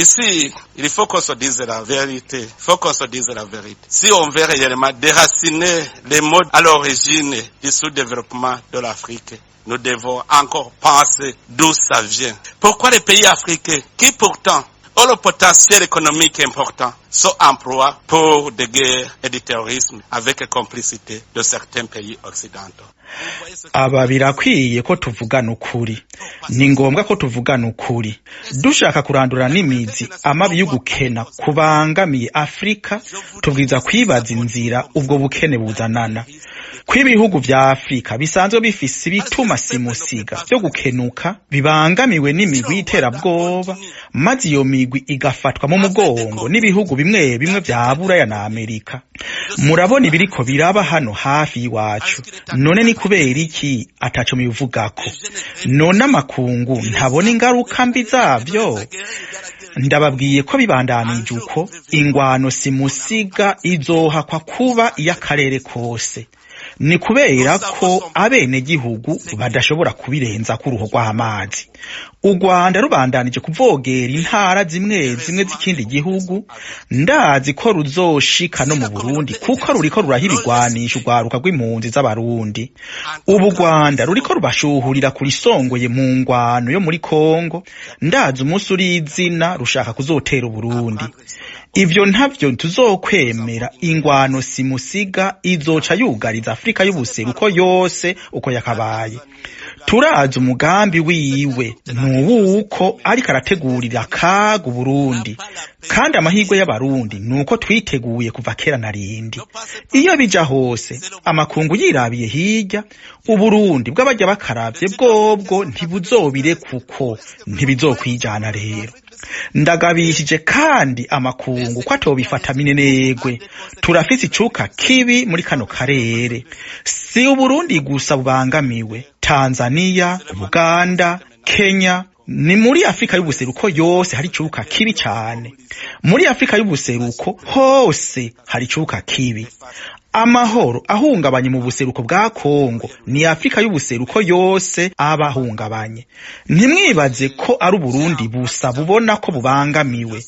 Ici, il faut qu'on se dise la vérité. Il faut qu'on se dise la vérité. Si on veut réellement déraciner les maux à l'origine du sous-développement de l'Afrique, nous devons encore penser d'où ça vient. Pourquoi les pays africains, qui pourtant ont le potentiel économique important, sont en proie pour des guerres et du terrorisme avec complicité de certains pays occidentaux? Aba birakwiye ko tuvugana ukuri. Ni ngombwa ko tuvugana ukuri. Dushaka kurandura n'imizi amabi y'ugukena kubangamiye Afurika, tubwiza kwibaza inzira ubwo bukene buzanana. Ko ibihugu vya Afurika bisanzwe bifise ibituma simusiga vyo gukenuka bibangamiwe n'imigwi y'iterabwoba, maze iyo migwi igafatwa mu mugongo n'ibihugu bimwe bimwe vya Buraya na Amerika. Murabona ibiriko biraba hano hafi y'iwacu. None ni kubera iki ataco mubivugako? None amakungu ntabona ingaruka mbi zavyo? Ndababwiye ko bibandanije uko, ingwano simusiga izohakwa kuba iy'akarere kose. Ni kubera ko abenegihugu badashobora kubirenza k'uruho rw'amazi. U Rwanda rubandanije kuvogera intara zimwe zimwe z'ikindi gihugu, ndazi ko ruzoshika no mu Burundi, kuko ruriko ruraha ibigwanisho urwaruka rw'impunzi z'Abarundi. Ubu u Rwanda ruriko rubashuhurira kurisongoye mu ngwano yo muri Kongo. Ndazi umunsi uri izina rushaka kuzotera Uburundi. Ivyo ntavyo tuzokwemera. Ingwano simusiga izoca yugariza Afurika y'ubuseruko yose uko yakabaye. Turazi umugambi wiwe nuwuko ariko arategurira akaga Uburundi, kandi amahirwe y'Abarundi nuko twiteguye kuva kera na rindi. Iyo bija hose amakungu yirabiye hirya, Uburundi bw'abajya bakaravye bwobwo ntibuzobire, kuko ntibizokwijana. Rero ndagabishije kandi amakungu ko atobifata minenegwe. Turafise icuka kibi muri kano karere. Si Uburundi gusa bubangamiwe: Tanzania, Uganda, Kenya. Ni muri Afurika y'ubuseruko yose hari icuka kibi cane. Muri Afurika y'ubuseruko hose hari icuka kibi. Amahoro ahungabanye mu buseruko bwa Kongo, ni Afurika y'ubuseruko yose aba ahungabanye. Ntimwibaze ko ari Uburundi busa bubona ko bubangamiwe.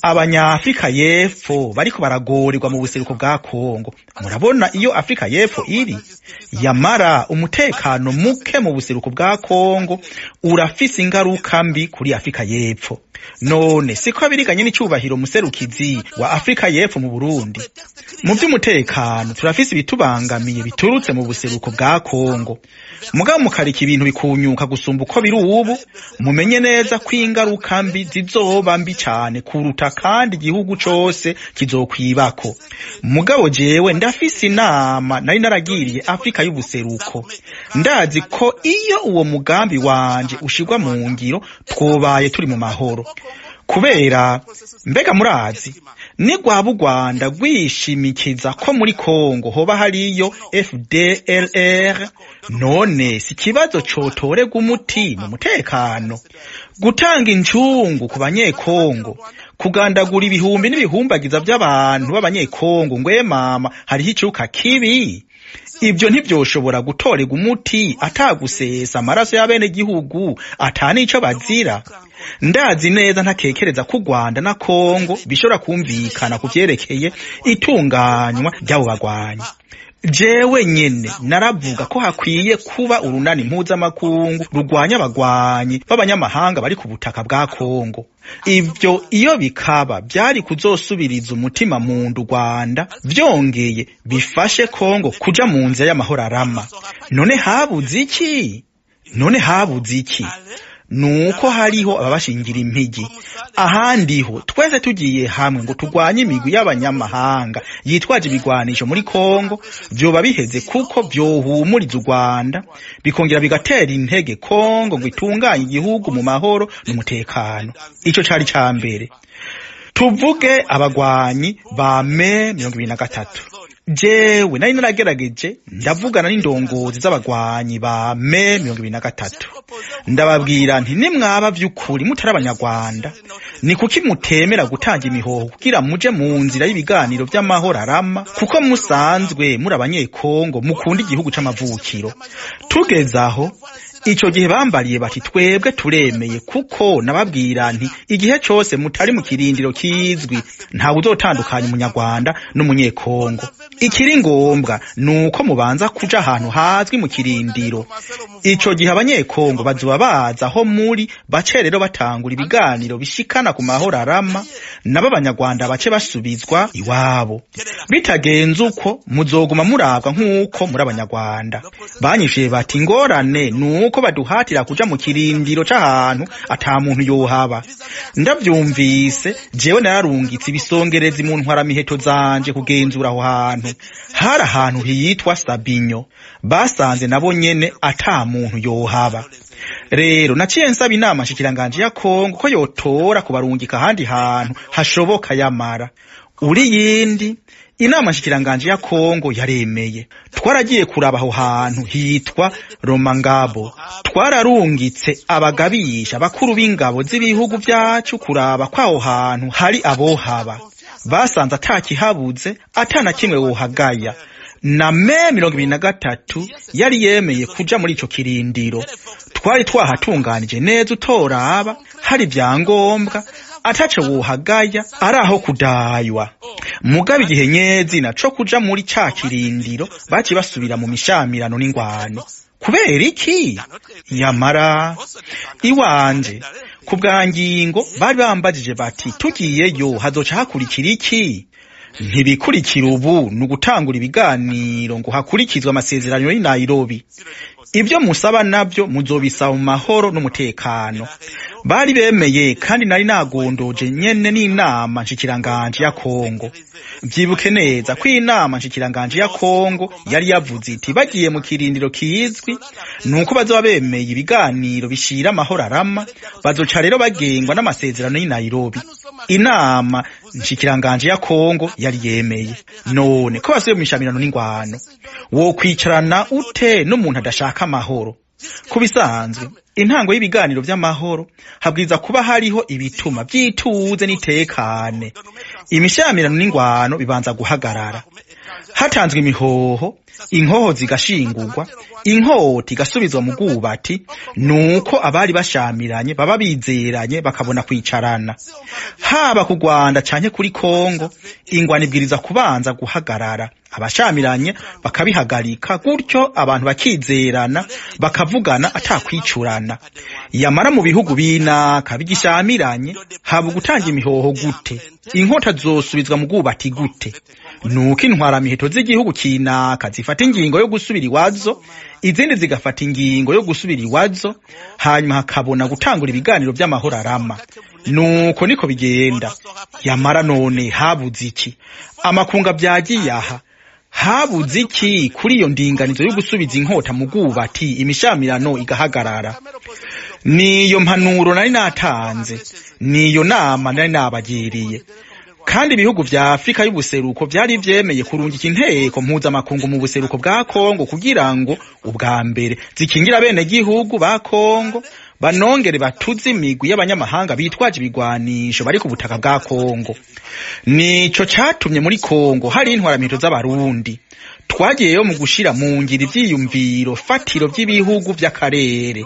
Abanyafurika y'Epfo bariko baragorerwa mu buseruko bwa Kongo. Murabona iyo Afurika y'Epfo iri. Yamara umutekano muke mu buseruko bwa Kongo urafise ingaruka mbi kuri Afurika y'Epfo. None siko abiriganye n'icubahiro muserukizi wa Afurika y'Epfo mu Burundi? Mu vy'umutekano turafise ibitubangamiye biturutse mu buseruko bwa Kongo. Mugabo mukareka ibintu bikunyuka gusumba uko biri ubu, mumenye neza ko ingaruka mbi zizoba mbi cane kuruta, kandi igihugu cose kizokwibako. Mugabo jewe ndafise inama nari naragiriye Afurika y'ubuseruko. Ndazi ko iyo uwo mugambi wanje ushirwa mu ngiro, twobaye turi mu mahoro. Kubera mbega murazi nigwaba u Rwanda rwishimikiza ko muri Kongo hoba hariyo FDLR, none si ikibazo cotorerwa umuti mu mutekano? Gutanga incungu ku Banyekongo, kugandagura ibihumbi n'ibihumbagiza by'abantu b'Abanyekongo ngwe mama hariho icuka kibi, ibyo ntibyoshobora gutorerwa umuti atagusesa amaraso y'abenegihugu ata n'ico bazira? Ndazi neza ntakekereza ko u Rwanda na Kongo bishobora kumvikana ku vyerekeye itunganywa ry'abo bagwanyi. Jewe nyene naravuga ko hakwiye kuba urunani mpuzamakungu rurwanya abagwanyi b'abanyamahanga bari ku butaka bwa Kongo. Ivyo iyo bikaba vyari kuzosubiriza umutima mu nda u Rwanda, vyongeye bifashe Kongo kuja mu nzira y'amahoro arama. None habuze iki? None habuze iki? Nuko hariho ababashingira impigi. Ahandiho twese tugiye hamwe ngo turwanye imigwi y'abanyamahanga yitwaje ibigwanisho muri Kongo, vyoba biheze, kuko vyohumuriza u Rwanda, bikongera bigatera intege Kongo ngo itunganye igihugu mu mahoro n'umutekano. Ico cari ca mbere. Tuvuge abagwanyi ba M23. Jewe nari naragerageje ndavugana n'indongozi z'abagwanyi ba M23, ndababwira nti: "Nimwaba vy'ukuri mutari Abanyarwanda, ni kuki mutemera gutanga imihoho kugira muje mu nzira y'ibiganiro vy'amahoro arama, kuko musanzwe muri Abanyekongo mukunda igihugu c'amavukiro?" Tugeze aho Ico gihe bambariye bati twebwe turemeye, kuko nababwira nti igihe cose mutari mu kirindiro kizwi ntawe uzotandukanya umunyarwanda n'umunyekongo. Ikiri ngombwa nuko mubanza kuja ahantu hazwi mu kirindiro. Ico gihe abanyekongo bazoba baza aho muri, bace rero batangura ibiganiro bishikana ku mahoro arama, nabo abanyarwanda bace basubizwa iwabo. Bitagenze uko muzoguma murabwa nk'uko muri abanyarwanda. Banyishuye bati ingorane nuko baduhatira kuja mu kirindiro c'ahantu ata muntu yohaba. Ndavyumvise jewe nararungitse ibisongerezi mu ntwaramiheto zanje kugenzura aho hantu. Hari ahantu hitwa Sabinyo, basanze nabo nyene ata muntu yohaba. Rero naciye nsaba inama nshikiranganje ya Kongo ko yotora kubarungika ahandi hantu hashoboka. Yamara uri yindi inama nshikiranganje ya Kongo yaremeye. Twaragiye kuraba aho hantu hitwa Romangabo, twararungitse abagabisha bakuru b'ingabo z'ibihugu vyacu kuraba ko aho hantu hari abohaba. Basanze atakihabuze, atana kimwe wohagaya. Na M23 yari yemeye kuja muri ico kirindiro. Twari twahatunganije neza, utoraba hari vyangombwa, ataco wohagaya, ari aho kudaywa. Mugabo igihe nyezina co kuja muri ca kirindiro baci basubira mu mishamirano n'ingwano. Kubera iki? Yamara iwanje ku bwa ngingo bari bambajije bati tugiyeyo hazoca hakurikira iki? Ntibikurikira ubu ni ugutangura ibiganiro ngo hakurikizwe amasezerano y'i Nairobi. Ibyo musaba navyo muzobisaba mu mahoro n'umutekano. Bari bemeye, kandi nari nagondoje nyene n'inama nshikiranganje ya Kongo. Vyibuke neza ko inama nshikiranganje ya Kongo yari yavuze iti bagiye mu kirindiro kizwi nuko bazoba bemeye ibiganiro bishira amahoro arama, bazoca rero bagengwa n'amasezerano y'i Nairobi. Inama nshikiranganje ya Kongo yari yemeye. None ko basubiye mu mishamirano n'ingwano, wokwicarana ute n'umuntu adashaka amahoro? Ku bisanzwe intango y'ibiganiro vy'amahoro habwiza kuba hariho ibituma vyituze n'itekane. Imishamirano n'ingwano bibanza guhagarara, hatanzwe imihoho, inkoho zigashingurwa, inkota igasubizwa mu bwubati, nuko abari bashamiranye baba bizeranye bakabona kwicarana. Haba ku Rwanda canke kuri Kongo, ingwano ibwiriza kubanza guhagarara, abashamiranye bakabihagarika, gutyo abantu bakizerana bakavugana atakwicurana. Yamara mu bihugu binaka bigishamiranye haba ugutanga imihoho gute? Inkota zosubizwa mu bwubati gute? Nuko intwaramiheto z'igihugu kinaka zifata ingingo yo gusubira iwazo, izindi zigafata ingingo yo gusubira iwazo, hanyuma hakabona gutangura ibiganiro vy'amahoro arama. Nuko niko bigenda. Yamara none habuze iki? Amakunga vyagiye aha, habuze iki kuri iyo ndinganizo yo gusubiza inkota mu bwubati, imishamirano igahagarara? Niyo mpanuro nari natanze, niyo nama nari nabagiriye. Kandi ibihugu vya Afrika y'ubuseruko vyari vyemeye kurungika inteko mpuzamakungu mu buseruko bwa Kongo kugira ngo ubwa mbere zikingira bene gihugu ba Kongo, banongere batuze imigwi y'abanyamahanga bitwaje ibigwanisho bari ku butaka bwa Kongo. Nico catumye muri Kongo hari intwaramiheto z'abarundi. Twagiyeyo mu gushira mu ngiro ivyiyumviro fatiro vy'ibihugu vy'akarere.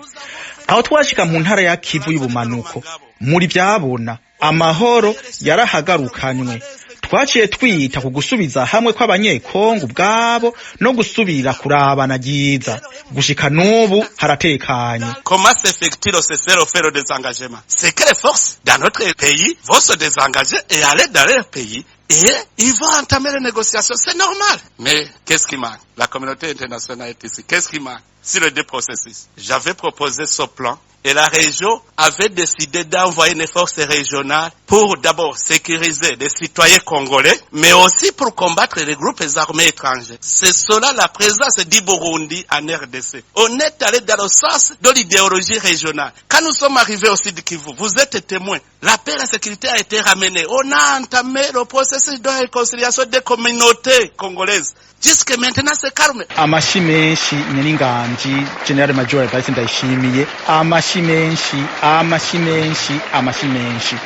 Aho twashika mu ntara ya Kivu y'ubumanuko, muri vyabona amahoro yarahagarukanywe. Twaciye twita ku gusubiza hamwe kw'abanyekongo ubwabo no gusubira kurabana ryiza. Gushika n'ubu haratekanye. Comment s'effectue le cessez-le-feu, le désengagement? C'est que les forces dans notre pays vont se désengager et aller dans leur pays et ils vont entamer les négociations. C'est normal. Mais qu'est-ce qui manque? La communauté internationale est ici. Qu'est-ce qui manque sur les deux processus? J'avais proposé ce plan et la région avait décidé d'envoyer une force régionale pour d'abord sécuriser les citoyens congolais, mais aussi pour combattre les groupes armés étrangers. C'est cela la présence du Burundi en RDC. On est allé dans le sens de l'idéologie régionale. Quand nous sommes arrivés au Sud Kivu, vous êtes témoins, la paix et la sécurité a été ramenée. On a entamé le processus de réconciliation des communautés congolaises. Jusque maintenant, c'est calme. Amashi menshi nyiringanji General Major Evariste Ndayishimiye, amashi menshi, amashi menshi, amashi menshi.